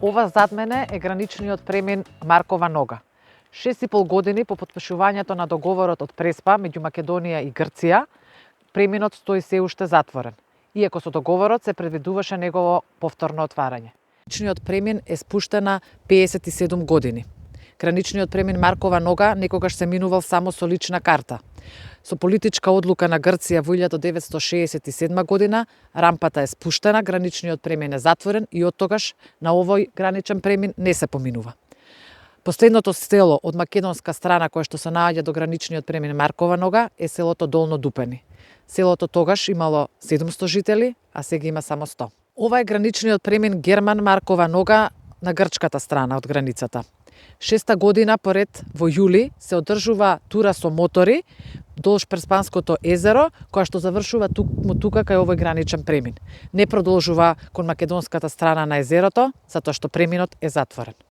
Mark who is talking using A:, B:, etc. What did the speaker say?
A: Ова зад мене е граничниот премин Маркова нога. 6,5 години по потпишувањето на договорот од Преспа меѓу Македонија и Грција, преминот стои се уште затворен, иако со договорот се предвидуваше негово повторно отварање. Граничниот премин е спуштена 57 години. Граничниот премин Маркова нога некогаш се минувал само со лична карта. Со политичка одлука на Грција во 1967 година, рампата е спуштена, граничниот премин е затворен и оттогаш на овој граничен премин не се поминува. Последното село од македонска страна кое што се наоѓа до граничниот премин Маркова нога е селото Долно Дупени. Селото тогаш имало 700 жители, а сега има само 100. Ова е граничниот премин Герман Маркова нога на грчката страна од границата. 6-та година поред во јули се одржува тура со мотори долж Преспанското езеро, која што завршува тука кај овој граничен премин. Не продолжува кон македонската страна на езерото, затоа што преминот е затворен.